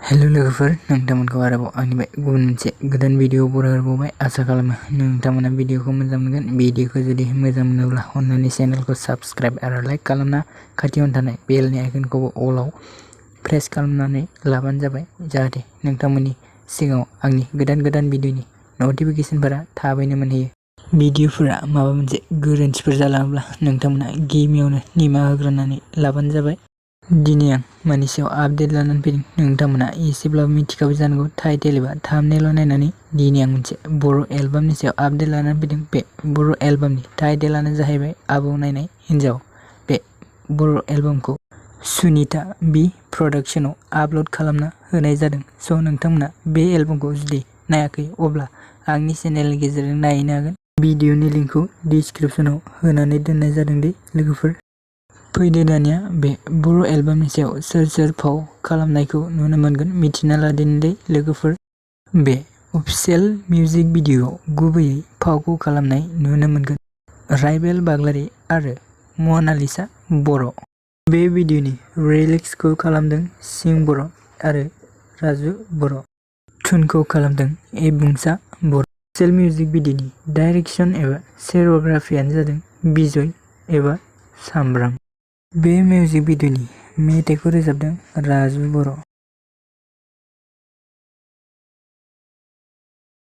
Hello लोगोफोर, नोंथांमोनखौ आरोबाव आंनि बे गुबुन मोनसे गोदान भिडिअ बरायहरबावबाय। आसा खालामो नोंथांमोना भिडिअखौ मोजां मोनगोन। भिडिअखौ जुदि मोजां मोनोब्ला अन्नानै चेनेलखौ साबस्क्राइब आरो लाइक खालामना खाथियावनो थानाय बेलनि आइकनखौबो अलाव प्रेस खालामनानै लाबानो जाबाय, जाहाथे नोंथांमोननि सिगाङाव आंनि गोदान भिडिअनि नटिफिकेसनफोरा थाबैनो मोनहैयो। भिडिअफोरा माबा मोनसे गोरोन्थिफोर जालाङोब्ला नोंथांमोना गिबियावनो निमाहा होग्रोनानै लाबानो जाबाय। दिनै आं मानि सायाव आपडेट लानानै फैदों नोंथांमोना एसेब्लाबो मिथिखाबाय जानांगौ। टाइटेल एबा थाम्बनेइल नायनानै दिनै आं मोनसे बर' एलबामनि सायाव आपडेट लानानै फैदों। बे बर' एलबामनि टाइटेलानो जाहैबाय आबौ नायनाय हिन्जाव। बे बर' एलबामखौ सुनिता बि प्रडाक्शनाव आपल'ड खालामना होनाय जादों। स' नोंथांमोना बे एलबामखौ जुदि नायाखै अब्ला आंनि चेनेलनि गेजेरजों नायनो हागोन। भिडिअनि लिंकखौ डिसक्रिपशनाव होनानै दोननाय जादों दे लोगोफोर। फैदो दानिया बे बर' एलबामनि सायाव सोर फाव खालामनायखौ नुनो मोनगोन मिथिना लादिनि दे लोगोफोर। बे अफिसियेल मिउजिक भिडिअ'आव गुबैयै फावखौ खालामनाय नुनो मोनगोन राइबेल बाग्लारि आरो मनालिसा बर'। बे भिडिअ'नि लिरिक्सखौ खालामदों सिं बर' आरो राजु बर'। टुनखौ खालामदों एबुंसा बर'। अफिसियेल मिउजिक भिडिअ'नि डाइरेक्शन एबा सिनेमेट'ग्राफियानो जादों बिजय एबा सामब्राम। बे मिउजिक भिडिअ'नि मेथाइखौ रोजाबदों राजु बर'।